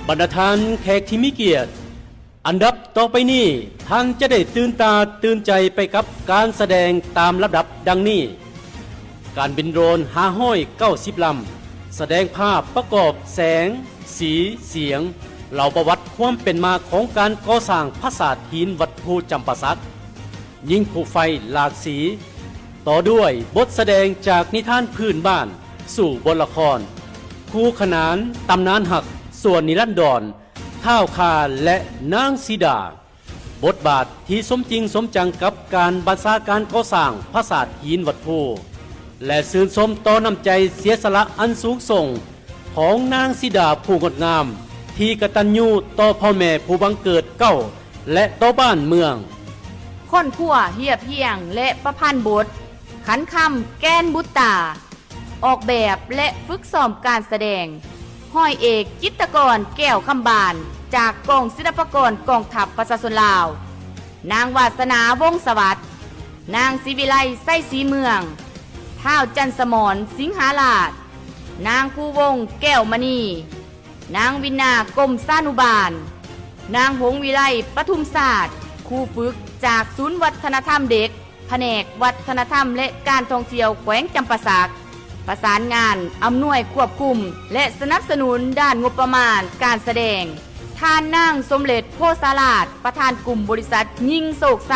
ບັນດາທ່ານແຂກທີ່ມີກຽດ, ອັນດັບຕໍ່ໄປນີ້ ທ່ານຈະໄດ້ຕື່ນຕາຕື່ນໃຈໄປກັບການສະແດງຕາມລຳດັບດັ່ງນີ້: ການບິນໂດຣນຫ້າຮ້ອຍເກົ້າສິບລຳ, ສະແດງພາບປະກອບແສງ, ສີ, ສຽງ, ເລົ່າປະຫວັດຄວາມເປັນມາຂອງການກໍ່ສ້າງຜາສາດຫີນວັດພູຈຳປາສັກ, ຍິງພູໄຟຫຼາກສີ, ຕໍ່ດ້ວຍບົດສະແດງຈາກນິທານພື້ນບ້ານ, ສູ້ບົດລະຄອນ, ຄູ່ຂະໜານ, ຕຳນານຮັກ, ສ່ວນນິລັນດອນ, ທ້າວຂ່າ ແລະ ນາງສີດາ. ບົດບາດທີ່ສົມຈິງສົມຈັງກັບການບັນຊາການກໍ່ສ້າງຜາສາດຫີນວັດພູ ແລະ ຊື່ນຊົມຕໍ່ນ້ຳໃຈເສຍສະຫຼະອັນສູງສົ່ງຂອງນາງສີດາຜູ້ງົດງາມ ທີ່ກະຕັນຍູຕໍ່ພໍ່ແມ່ຜູ້ບັງເກີດເກົ້າ ແລະ ຕໍ່ບ້ານເມືອງ. ຄົ້ນຄວ້າ, ຮຽບຮຽງ ແລະ ປະພັນບົດ, ຂັນຄຳ ແກ່ນບຸດຕາ. ອອກແບບ ແລະ ຝຶກຊ້ອມການສະແດງ ຮ້ອຍເອກ ຈິດຕະກອນ ແກ້ວຄຳບານ ຈາກກອງສິລະປະກອນກອງທັບປະຊາຊົນລາວ, ນາງ ວາສະໜາ ວົງສະຫວັດ, ນາງ ສີວິໄລ ໄຊສີເມືອງ, ທ້າວ ຈັນສະໝອນ ສິງຫາລາດ, ນາງ ພູວົງ ແກ້ວມະນີ, ນາງ ວິນນາ ກົມສານຸບານ, ນາງ ຫົງວິໄລ ປະທຸມຊາດ, ຄູຝຶກຈາກສູນວັດທະນະທຳເດັກ, ພະແນກວັດທະນະທຳ ແລະ ການທ່ອງທ່ຽວແຂວງຈຳປາສັກ ປະສານງານ, ອຳນວຍຄວບຄຸມ ແລະ ສະໜັບສະໜູນດ້ານງົບປະມານການສະແດງ, ທ່ານນາງ ສົມເລັດ ໂພສາລາດ, ປະທານກຸ່ມບໍລິສັດຍິງໂຊກໄຊ.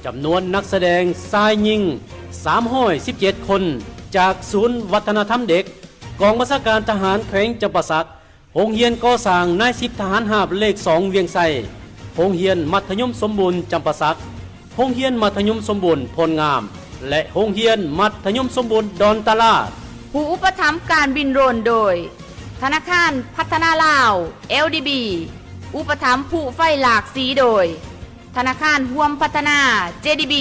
ຈຳນວນນັກສະແດງຊາຍຍິງສາມຮ້ອຍສິບເຈັດຄົນ ຈາກສູນວັດທະນະທຳເດັກ, ກອງບັນຊາການທະຫານແຂວງຈຳປາສັກ, ໂຮງຮຽນກໍ່ສ້າງນາຍສິບທະຫານຮາບເລກສອງວຽງໄຊ, ໂຮງຮຽນມັດທະຍົມສົມບູນຈຳປາສັກ, ໂຮງຮຽນມັດທະຍົມສົມບູນໂພນງາມ ແລະ ໂຮງຮຽນມັດທະຍົມສົມບູນດອນຕະລາດ. ຜູ້ອຸປະຖຳການບິນໂດຣນໂດຍ ທະນາຄານພັດທະນາລາວ ແອລດີບີ, ອຸປະຖຳພູໄຟຫຼາກສີໂດຍ ທະນາຄານຮ່ວມພັດທະນາ ເຈດີບ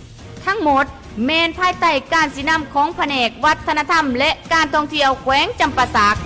ີ. ທັງໝົດແມ່ນພາຍໃຕ້ການຊີ້ນຳຂອງພະແນກວັດທະນະທຳ ແລະ ການທ່ອງທ່ຽວແຂວງຈຳປາສັກ.